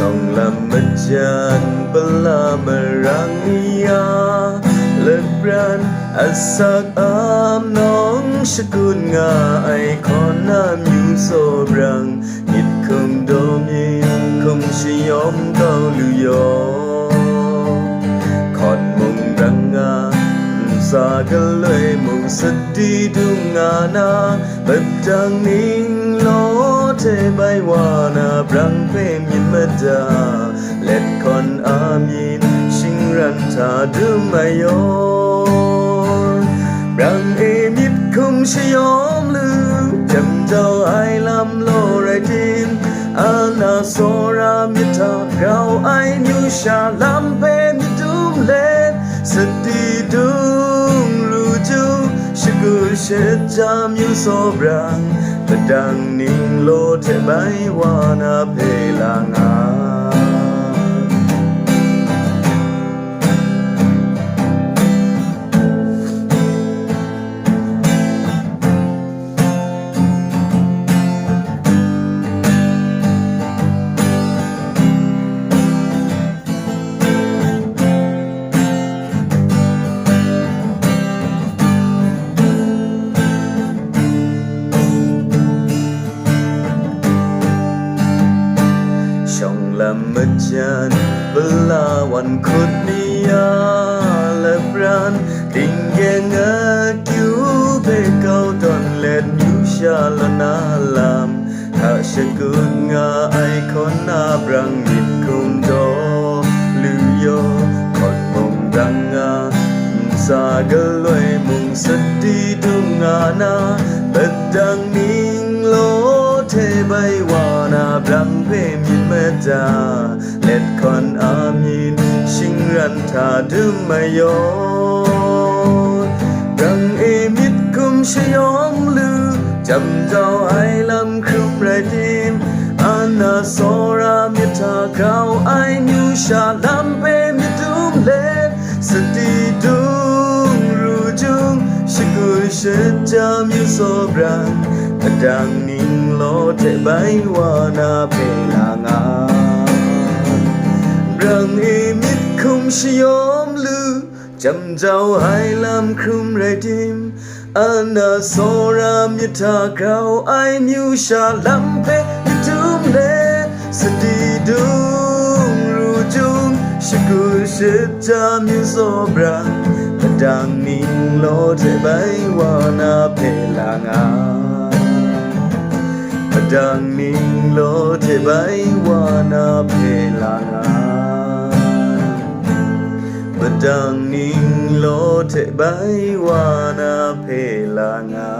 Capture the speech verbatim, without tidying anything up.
Shawng lam majan pala marang ni a, lapran asak am nawng shakut nga ai hkawn na myu tsaw brang, myit hkum daw myit hkum shayawm kau lu yaw. Hkawn mung brang nga, ntsa galoi mung sadi dung nga na, padang ning law hte bai wa na brang hpe myit mada, let hkawn a myit shingran hta dum ai yaw. Brang e myit hkum shayawm lu, jam jau ai lam law rai tim, ana tsawra myit hta grau ai myu sha lam hpe myit dum let, sadi dung ru jung, shakut shajam yu tsaw brang, padang ning law hte bai wa na hpe la nga. Shawng lam majan pala wan hkut ni a, lapran, tinggyeng akyu hpe kau tawn let myu sha law na lam, hta shakut nga ai hkawn na brang myit hkum daw lu yaw. Hkawn mung brang nga, ntsa galoi mung sadi dung nga na, padang ning law hte bai wa na brang hpe myit mada, let hkawn a myit shingran hta dum ai yaw. Brang e myit hkum shayawm lu, jam jau ai lam hkrum rai tim, ana tsawra myit hta grau ai myu sha lam hpe myit dum let, sadi dung ru jung, shakut shajam yu tsaw brang, padang ning law hte bai wa na hpe la nga. Brang e myit hkum shayawm lu, jam jau ai lam hkrum rai tim, ana tsawra myit hta grau ai myu sha lam hpe myit dum let, sadi dung ru jung, shakut shajam yu tsaw brang, padang ning law hte bai wa na hpe la nga. Padang ning law hte bai wa na hpe la nga. Padang ning law hte bai wa na hpe la nga.